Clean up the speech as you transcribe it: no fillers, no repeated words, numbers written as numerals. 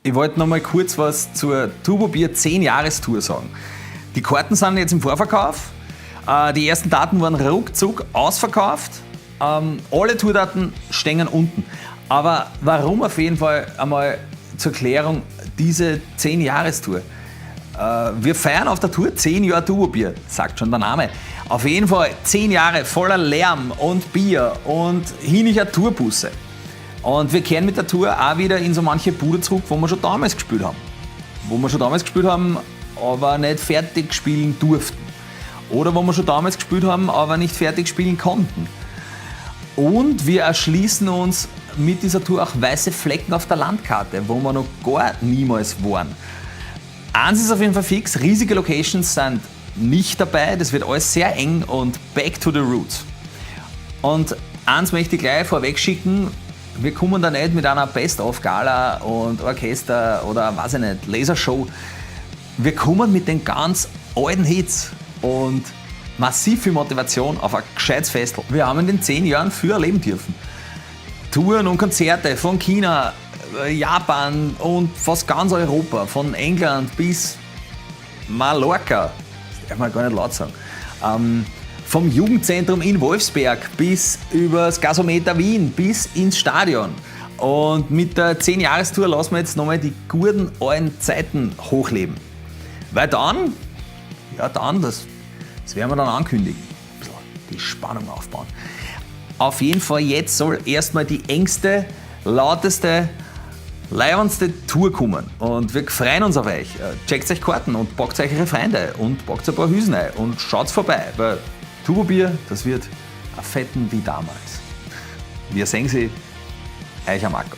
Ich wollte noch mal kurz was zur Turbobier 10-Jahres-Tour sagen. Die Karten sind jetzt im Vorverkauf. Die ersten Daten waren ruckzuck ausverkauft. Alle Tourdaten stehen unten. Aber warum auf jeden Fall einmal zur Klärung diese 10-Jahres-Tour? Wir feiern auf der Tour 10 Jahre Turbobier, sagt schon der Name. Auf jeden Fall 10 Jahre voller Lärm und Bier und hiniger Tourbusse. Und wir kehren mit der Tour auch wieder in so manche Bude zurück, wo wir schon damals gespielt haben. Wo wir schon damals gespielt haben, aber nicht fertig spielen durften. Oder wo wir schon damals gespielt haben, aber nicht fertig spielen konnten. Und wir erschließen uns mit dieser Tour auch weiße Flecken auf der Landkarte, wo wir noch gar niemals waren. Eins ist auf jeden Fall fix, riesige Locations sind nicht dabei, das wird alles sehr eng und back to the roots. Und eins möchte ich gleich vorweg schicken, wir kommen da nicht mit einer Best-of-Gala und Orchester oder weiß ich nicht, Lasershow. Wir kommen mit den ganz alten Hits und massiv viel Motivation auf ein gescheites Festl. Wir haben in den 10 Jahren viel erleben dürfen. Touren und Konzerte von China, Japan und fast ganz Europa, von England bis Mallorca. Das darf man gar nicht laut sagen. Vom Jugendzentrum in Wolfsberg bis übers Gasometer Wien bis ins Stadion. Und mit der 10-Jahres-Tour lassen wir jetzt nochmal die guten alten Zeiten hochleben. Weil dann, ja dann, das werden wir dann ankündigen. Ein bisschen die Spannung aufbauen. Auf jeden Fall, jetzt soll erstmal die engste, lauteste, leiwandste Tour kommen. Und wir freuen uns auf euch. Checkt euch Karten und packt euch eure Freunde und packt ein paar Hüsen ein und schaut vorbei. Weil Turbobier, das wird ein Fetten wie damals. Wir sehen sie, euer Marco.